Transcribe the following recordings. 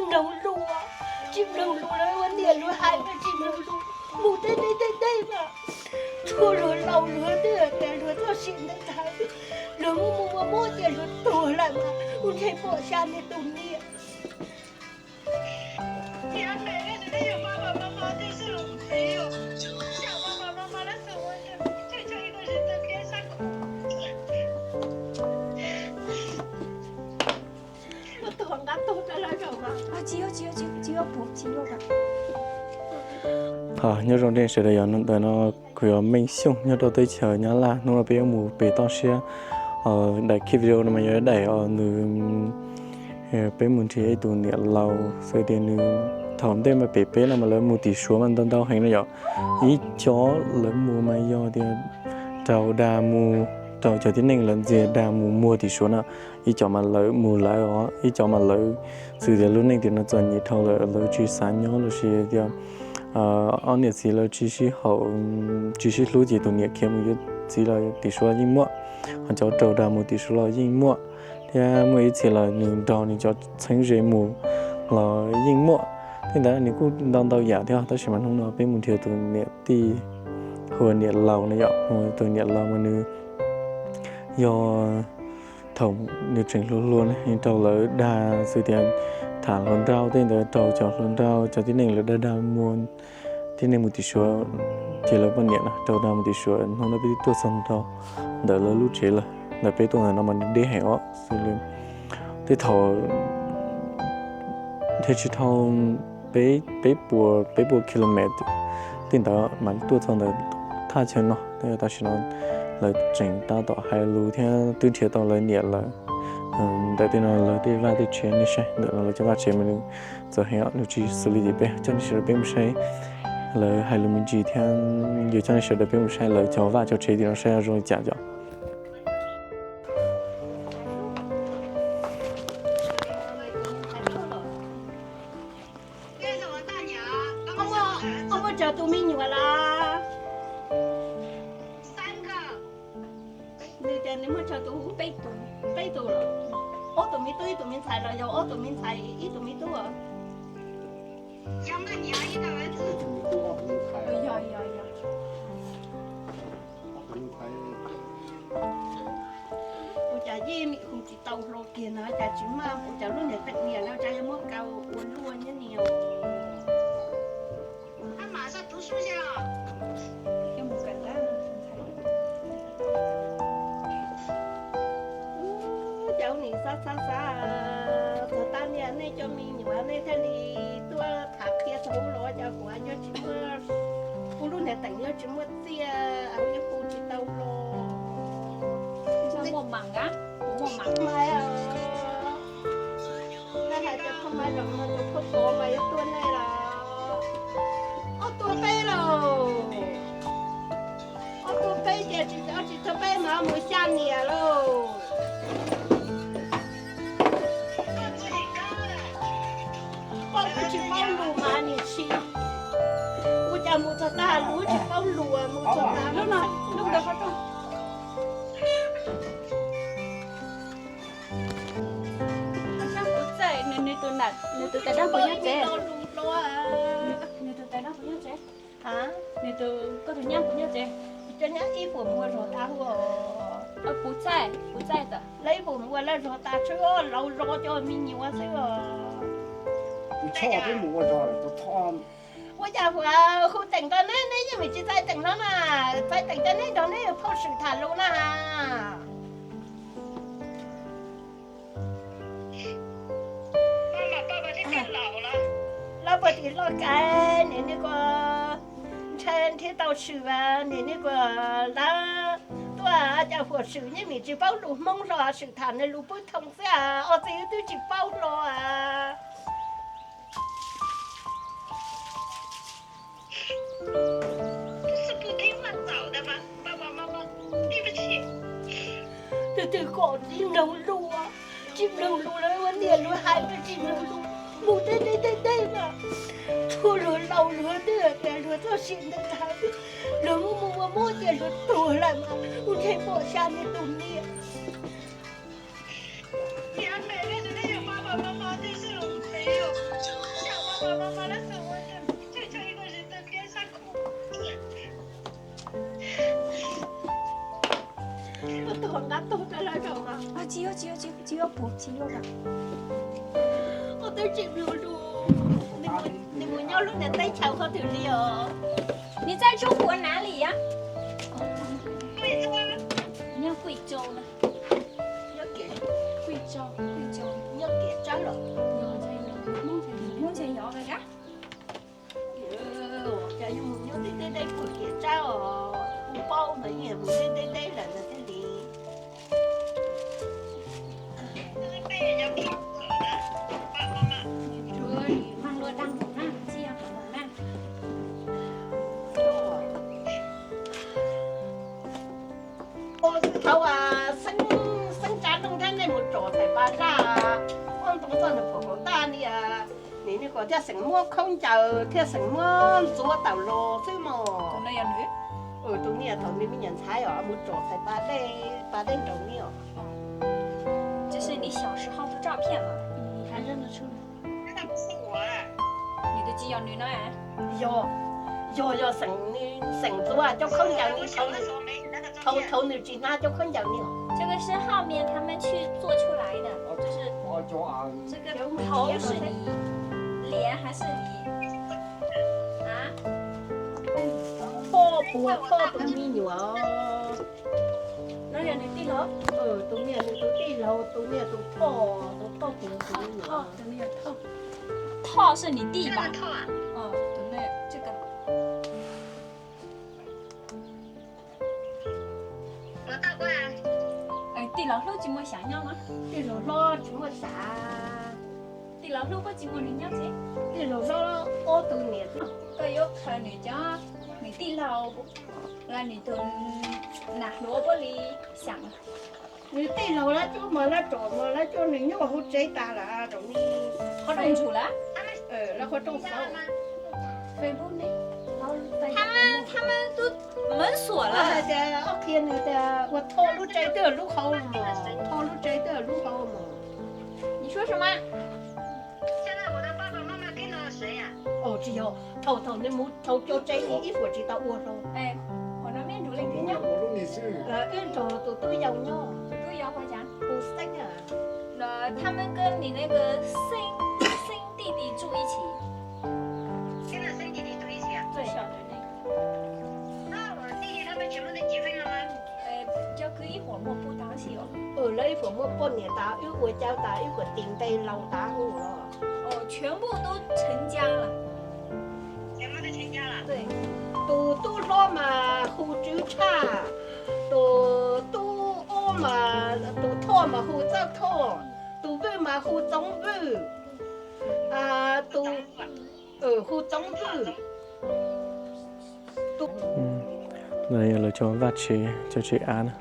Mloog lus, tsis mloog lus lawv ua niam luag hais mas tsis mloog lus, mus tej deb tej deb mas txhua luag laus luag twb hais tias luag txoj sia ntawd ntag, luag muab mus ua muab ces luag tuag lawm mas kuv ntshe pom xya niag tus niam. Nyob zoo nej sawv daws, yog ntawm no kuv yog Meej Xyooj nyob rau teb chaws Nyab Laj. Hnub no peb yuav mus pem toj siab daim clip video no mas yog daim nws peb mus nrhiav ib tus niam laus xws tias nws thaum ntej mas pem peb no mas lawv mus tim Suav mas ntau ntau heev no yom. Ib cov lawv mus mas yog tias raug dag mus, raug cov tib neeg lawv ntxias dag mus muag tim Suav na. Ib cov mas lawv mus lawv os, ib cov mas lawv xws tias lub neej tiam no txom nyem dhau lawm lawv tsis xav nyob los sis tias ob niam txiv lawv tsis sib haum, tsis sib hlub ces tus niam khiav mus yuav txiv los tim Suav yeej muaj. Ho cov raug dag mus tim Suav los yeej muaj, thiab muaj ib txhia los nws nrog nws cov txheeb ze mus los yeej muaj. Tej ntawd nws kuj ntau ntau yam thiab, tab sis mas hnub no peb mus nrhiav tus niam tij hu ua niam laus no yom. Tus niam laus mas nws yog thaum nws tseem hluas hluas ne raug lawv dag xws tias tham hluas nraug tej ntawd, raug cov hluas nraug cov tib neeg lawv dag dag muag, tib neeg mus tim Suav, ces lawv poj niam no raug dag mus tim Suav. Hnub no peb twb tuaj txog nrho ntawm lawv lub tsev lawm, ntawm peb tuaj ntawm no mas deb heev os. Xws li tej thaum nrhiav tsis dhau peb puas, peb puas kilomev tej ntawd mas tuaj txog ntawm thaj chaw no. Tam sim no lawv tseem tab tom hais lus thiab twb nrhiav tau lawv niam lawm. Ntawm tej no lawv tej vaj tej tsev nej saib, ntawm no lawv cov vaj tsev mas nws txawv heev, nws tsis xws li tim peb. Coj nej sawv daws peb mus saib, lawv hais lus me ntsis thiab yuav coj nej sawv daws peb mus saib lawv cov vaj cov tsev tim no saib zoo li cas yom. Koj muaj tsawg tus me nyuam lawm? Nws tias nws muaj tsawg tus? Peb tus, peb tus lawm. Ob tus me tub ib tus me ntxhais los yog ob tus me ntxhais ib tus me tub? Yog, yog, yog. Ua cas yeej hu tsis tau hlo kiag no, cas tsis maj ua cas lub niag teem niam no cas yuav muab kaw ua luaj nyob niag. Cas ua nim xav xav xav, txog tag niag nej cov me nyuam nej thiaj li tuaj tham qhia txog ub los cas kuv yuav tsis muaj, kuv lub niag teem yuav tsis muaj txiaj, yuav hu tsis tau los. Muaj mam, kuv muaj mam. Lawv hais tias phaj maiv zaum no tus phauj Pov mas yuav tua nej los. Ob tua peb lauj. Ob tua peb ces tsis, tsis tua peb mas mus xya niam lauj. Poj kuv tsis paub lus mas nim tsis, kuv cas mus txog tag lus tsis paub lus mus txog tag lub no, lub ntawd qhov rooj. Nws tus, nws tus tais dab puas nyob tsev? Nws tus tais dab puas nyob tsev? Nws tus, koj tus nyab puas nyob tsev? Cov nyab ib puas mus ua zog tas hu. Puas txaij, puas txaij tas. Lawv ib puas mus ua lawv zog tas, tsuas laus zog cov me nyuam xwb os. Ua cas hu teem rau neb, neb yeej tsis txais teem no na, txais teem cov neb nrog neb phauj Swm tham lus na. Lawv puag tim Loj Kais nim niag ko ntshe nrhiav tau Swm, nim niag ko lawv tuaj cas huam Swm yeej nim tsis paub lus Hmoob hlo, Swm tham nws lus pub thoo xwb, ob txiv twb tsis paub hlo. Twb twb kom tsis mloog lus, tsis mloog lus lawv ua niam luag hais mas tsis mloog lus, mus tej deb tej deb mas txhua luag laus luag twb tias luag txoj sia ntawd ntag, luag muab mus ua muab ces luag tuag lawm mas kuv ntshe pom xya niag tus niam. Ua tus hluas nqab tuag rau lawv zaum mas. Tsis yuav, tsis yuav, tsis yuav, tsis yuav pum, tsis yuav lawm. Ua twb tsis mluas lus, nws mus nyob lub niag teb chaws qhov twg li os? 你在中国哪里呀？你在贵州呢？贵州，贵州。Nyob kev tsawb los? Hmoob ntshe yog kab. Cas yus mus nyob tej deb deb puag kev tsawb os, kuv paub mas yeej mus tej deb deb lawm no thiaj li. Thaum xeeb, xeeb tsa nrooj thiab nej mus tsom thais pa zaj, oj ntoo txoj nws pom hauv ntaj ni, nim niag ko thiaj xeem muab khaub ncaws thiaj xeem muab ntxuav tawm los xwb mog. Tus niag thaum nws me nyuam ntxhais os mus tsom thais pa dej, pa dej nraum ni os. 这是你小时候的照片吗？你都记要你呢？ Yog, yog, yog xeem, xeem ntxuav cov khaub ncaws ni, thaum, thaum nws tsis hnov cov khaub ncaws ni. 这个是后面他们去做出来的，就是这个头是你，脸还是你？啊？ Poj puag poj tus me nyuam. Tus me nyuam nws tus tij laug, tus me nyuam tus phauj, tus phauj puag tus me nyuam. Thoj 是你弟吧？哦，对，这个。 Tij laug Hlob tsis muaj xyam nyob mas. Tij laug Hlob tsis muaj xyam. Tij laug Hlob puas tsis muaj nws nyob tsev? Tij laug Hlob ob tug niam. Koj yuav khaws nws cov, nws tij laug, nws tus nas hluav puab li xyam. Nws tij laug lawv coj mas lawv tsom mas lawv coj nws nyob hauv tsev tas lawm. Qhov rooj ntsuag lawm. Lawv qhov rooj xauv. 他们都门锁了。 Hais tias ob qhia nws tias ua thoj lub tsev twb lub hauv mas, thoj lub tsev twb lub hauv mas. Tsis yog, thaum, thaum nws mus thaum cov tsev ib puas tsis tau ua hlo. Wb nrog tus tub yau nyob. Tus xeeb. 他们跟你那个生，生弟弟住一起。 Lawv ib puas muaj poj niam tas, wb ua cas tas, wb kuj tis npe laus tas hu los. 全部都成家了。 Tus tub hlob mas hu Tswv Tshaj, tus tub ob mas, tus thoj mas hu Txawj Thoj, tus vwj mas hu Txoov Vwj, tus, hu Txoov Vwj. No yog lawv cov vaj tsev, cov tsev av na.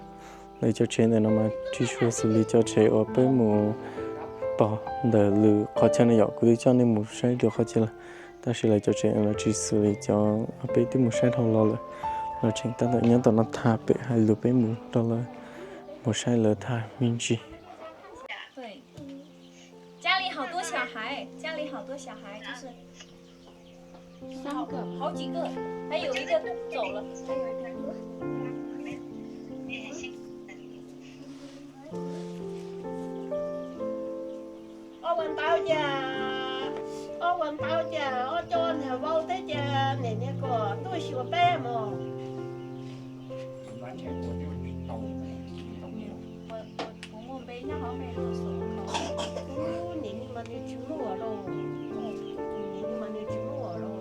Lawv cov tsev ntawm no mas tsis suav xws li cov tsev uas peb mus pom ntawm lwm qhov chaw no yom. Kuv twb coj nej mus saib dua qhov chaw lawm, tab sis lawv cov tsev no tsis xws li cov peb twb mus saib dhau los lawm. Lawv tseem tab tom nyob tom no tham pem hais lus, peb mus rau lawv, mus saib lawv tham me ntsis. 家里好多小孩，家里好多小孩，就是好几个，还有一个走了。 Ob ua ntawd ces, ob ua ntawd ces ob cov niag vauv thiab ces niam niag kom tuaj xyuas peb mog. Niam niag mas nws tsis muaj los, niam niag mas nws tsis muaj los.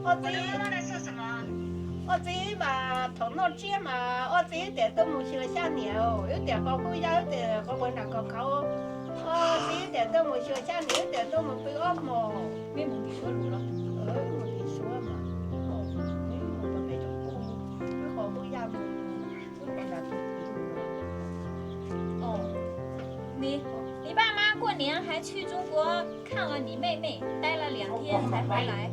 Ob txiv, ob txiv mas thaum noj tsiab mas ob txiv tias tuaj mus xyuas xyab niam, wb tias qhov pub yaj, wb tias qhov puas nram kom khauv. Ob txiv tias tuaj mus xyuas xyab niam, wb tias tuaj mus pw ob hmos. Peb mus tim Suav los, mus tim Suav mas, wb mus rau peb tsoom pub, wb qhov pub yaj mus, wb qhov nram pw tim Suav. 你，你爸妈过年还去中国看了你妹妹，待了两天才回来。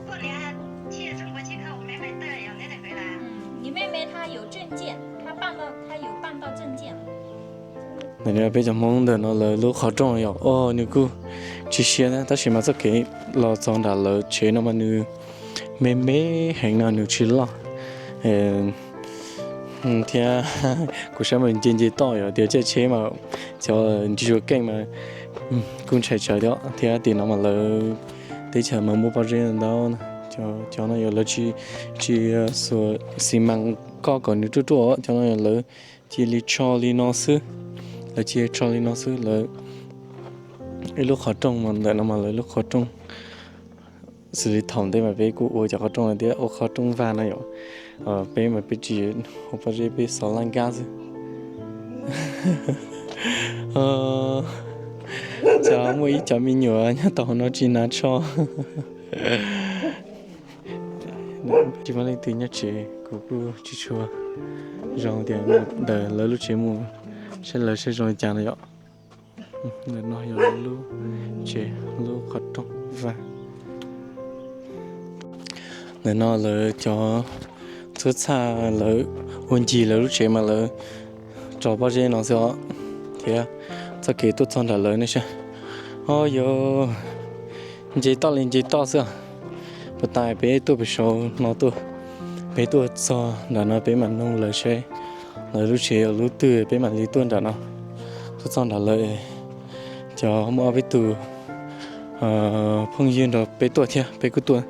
过年还去中国去看我妹妹，待了两天才回来啊。嗯，你妹妹她有证件，她办到，她有办到证件了。Peb cov Hmoob ntawm no lawv lub qhov rooj yom, o nws kuj tsis siab na, tab sis mas txoj kev los txog nram lawv tsev no mas nws me me heev no nws tsis loj. Thiab kuv saib mas nce nce toj yom, tias caij tsheb mas cov ntsis zuav keej mas kuj ntshai tsawv thiab. Thiab tim no mas lawv teb chaws mas muaj pob zeb ntau, cov no yog lawv tsis xuas xi mas koj kom nws ruaj ruaj, cov no yog lawv cia li tso li no xwb. Lawv cia tso li no xwb lawv. Ib lub qhov rooj mas ntawm no mas lawv lub qhov rooj. Xws li thaum ntej mas peb kuj ua cov qhov rooj no thiab, ua qhov rooj vag no yom. Peb mas peb tsis ua pob zeb, peb xov laj nkab xwb. Cas muaj ib cov me nyuam nyob tau hauv no tsis hnav tsho. Tsis muaj leej twg nyob tsev, kuv kuj tsis tshua zoo tias ntawm lawv lub tsev mus saib lawv saib zoo li cas no yom. Ntawm no yog lub tsev, lub qhov rooj vag. Ntawm no lawv cov txhua txhaj lawv ua ncig lawv lub tsev mas lawv tso pob zeb no xwb os. Thiab txoj kev tuaj txog nram lawv ne saib, o yog nce toj li nce toj xwb. Puas tas peb tuaj pem saud no tuaj, peb tuaj txog nram no peb mam noog lawv saib lawv lub tsev yog lub twg peb mam li tuaj nram no. Tuaj txog nram lawv, cov muaj ob peb tug phooj ywg nrog peb tuaj thiab, peb kuj tuaj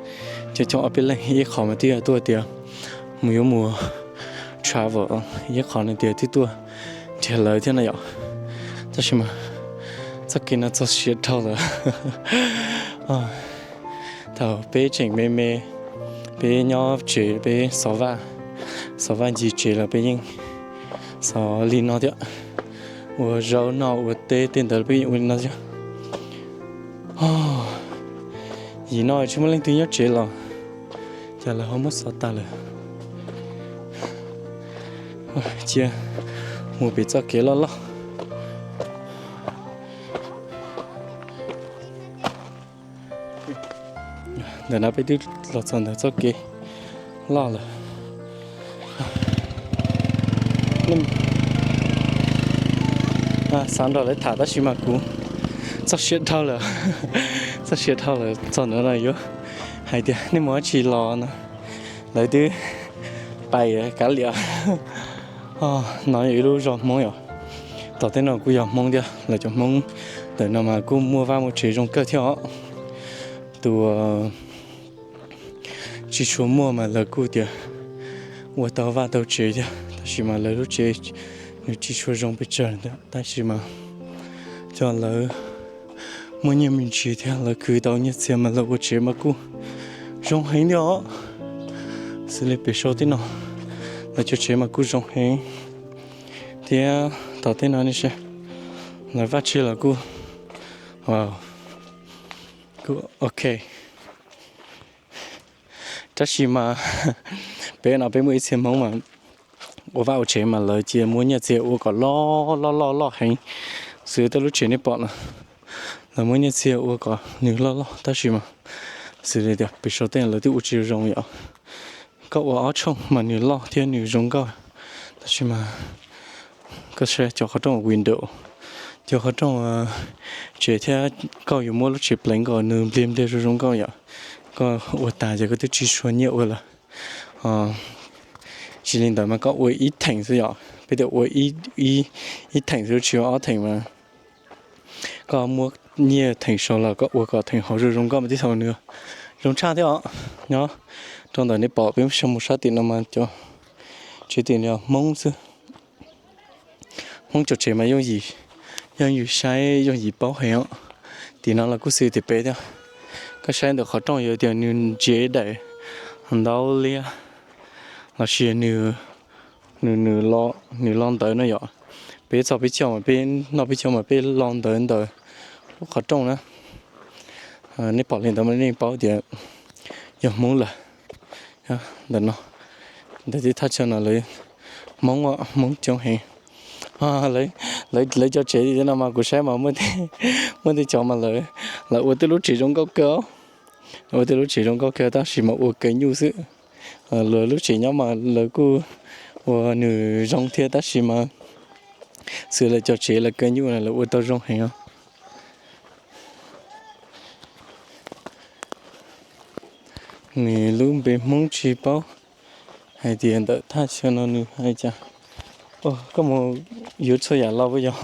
coob coob ob peb leeg. Ib qho mas twb yog tuaj tias mus yuav mus travel, ib qho no tias twb tuaj nrhiav lawv thiab no yom. Tab sis mas txoj kev no txog siav dhau lawm. Thaum peb tseem me me, peb nyob tsev peb xov vaj, xov vaj ncig tsev los peb yeej xov li no thiab. Ua zaub noj ua teb tej ntawd peb yeej ua li no thiab. Yim no tsis muaj leej twg nyob tsev los cas lawv ho muab xov tas lawm. Cia mus pem txoj kev loj loj. Ntawm no peb twb los txog ntawm txoj kev loj lawm. Xav nrog lawv tham tab sis mas kuv txoj siab dhau lawm. Txoj siab dhau lawm, txog ntawm no yuav hais tias nej mus dab tsi los no, lawv twb pais kav liam. No yog ib lub zos Hmoob yom. Tom tej no kuj yog Hmoob thiab, lawv cov Hmoob ntawm no mas kuj muaj vaj muaj tsev zoo kawg thiab os. Tus tsis tshua muaj mas lawv kuj tias ua tau vaj tau tsev thiab, tab sis mas lawv lub tsev nws tsis tshua zoo pes tsawg ntawd, tab sis mas cov lawv muaj nyiaj me ntsis thiab lawv khwv tau nyiaj txiag mas lawv ua tsev mas kuj zoo heev thiab os. Xws li pem saud tej no, lawv cov tsev mas kuj zoo heev thiab. Tom tej no ne saib, lawv vaj tsev los kuj, kuj ok. Tab sis mas peb no peb muaj ib txhia Hmoob mas ua vaj ua tsev mas lawv cia muab nyiaj txiag ua kom loj loj loj loj heev. Xws li tej lub tsev nej pom no, lawv muab nyiaj txiag ua kom nws loj loj tab sis mas xws li tias pem saud tej lawv twb ua tsis zoo yom. Koj ua ob tshooj mas nws loj thiab nws zoo nkauj, tab sis mas koj saib cov qhov rooj window, cov qhov rooj tsev thiab koj yuav muab lub tsev pleev kom nws npliag npliag zoo zoo nkauj yom. Koj ua tas ces koj twb tsis tshua nyiaj ua lawm. Tsis li ntawd mas koj ua ib theem xwb yom, peb tias ua ib theem xwb tsis ua ob theem mas koj muab nyiaj theem saud los koj ua kom theem hauv zoo zoo nkauj mas tib thaum nws zoo tshaj thiab os. Nyob rau ntawm nej pom peb mus sab tim no mas cov tsev tim no Hmoob xwb. Hmoob cov tsev mas yooj yim, yooj yim saib yooj yim paub heev os. Tim no los kuj xws tim peb thiab. Koj saib ntawm qhov rooj yuav tias nws ntsia daim ntau liab lossis nws, nws los ntawd no yom. Peb txog peb caug mas peb noj peb caug mas peb los ntawd ntawm lub qhov rooj na. Nej pom li ntawd mas nej paub tias yog Hmoob lawm. Ntawm no, ntawm tej thaj chaw no lawv Hmoob, Hmoob coob heev. Lawv cov tsev no mas kuv saib mas muaj tej cov mas lawv ua tej lub tsev zoo nkauj kawg, ua tej lub tsev zoo nkauj kawg tab sis mas ua kev nyuj xwb. Luag lub tsev nyob mas lawv kuj ua nws zoo thiab tab sis mas Xws lawv cov tsev lawv kaw nyuj no lawv ua tau zoo heev os. Nws lub npe Hmoob tsis paub hais tias ntawm thaj chaw no nws hais cas. Koj mus yuav txhua yam los puas yog?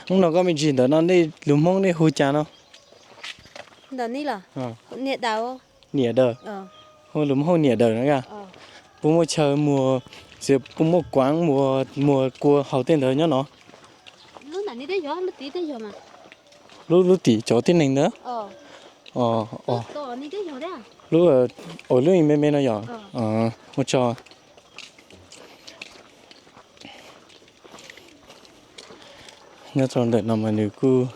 Hnub no koj me ntsis ntawm no nej lus Hmoob nej hu cas no? Niam daws. Hu lus Hmoob hu niam daws no. Puas muaj chaw muag, puas muaj kuav muag kua haus tej ntawd nyob no? Lub, lub tim cov tib neeg ntawd. Lub, lub me me no yom? Ua tsaug. Nyob rau ntawm no mas nws kuj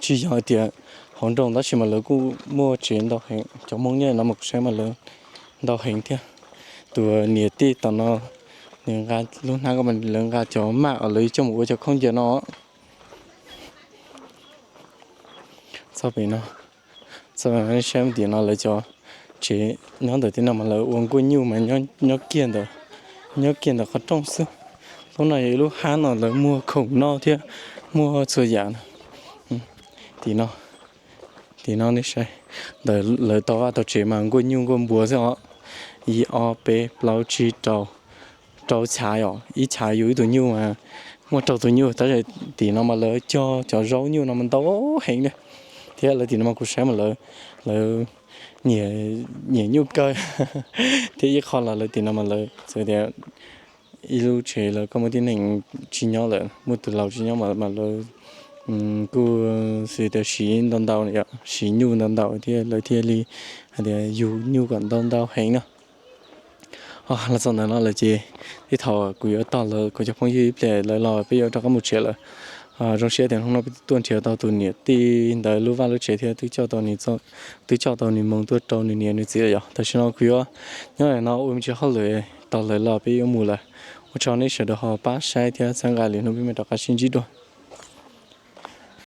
tsis yog tias hauv nroog tab sis mas lawv kuj muaj tsev ntau heev, cov Hmoob nyob no mas kuv saib mas lawv ntau heev thiab. Tus niam tij tom no nws nqa lub hnab ko mas lawv nqa cov maj uas lawv coj mus ua cov khaub ncaws no. Txog pem no, saib tim no lawv cov tsev nyob ntawm tej no mas lawv ua nkuaj nyuj mas nyob kiag ntawm, nyob kiag ntawm qhov rooj xwb. Lub no yog ib lub hab no lawv muag khoom noj thiab muag txhua yam no. Tim no, tim no nej saib, ntawm lawv tau vaj tau tsev mas nkuaj nyuj nkuaj npua xwb os. Ib ob peb plaub tsib rau, rau chav os, ib chav yus ib tug nyuj mas muaj rau tus nyuj tab sis tim no mas lawv cog cov zaub nyuj no mas ntau heev li. Thiab lawv tim no mas kuv saib mas lawv, lawv nyiam nyuj kawg. Thiab ib qho los lawv tim no mas lawv txawm tias ib lub tsev lawv koj muaj tib neeg tsis nyob lawm, muaj tus laus tsis nyob mas lawv kuj xws tias siv ntau ntau, siv nyuj ntau ntau thiab lawv thiaj li hais tias yug nyuj kom ntau ntau heev na. Los txog ntawm no lawm ces tej thaum kuv yuav tog lawv kuv cov phooj ywg ib pliag lawv los peb yuav rov qab mus tsev lawm. Zoo siab tias hnub no peb tuaj nrhiav tau tus niam tij ntawd lub vaj lub tsev thiab twb coj tau nws mus tuaj rau nws niam nws txiv lawm yom. Tam sim no kuv yuav nyob ntawm no ua me ntsis hauj lwm, tog lawv los peb yuav mus lawm. Ua tsaug nej sawv daws ho pab saib thiab txhawb nqa, lwm hnub peb mam rov qab sib ntsib dua.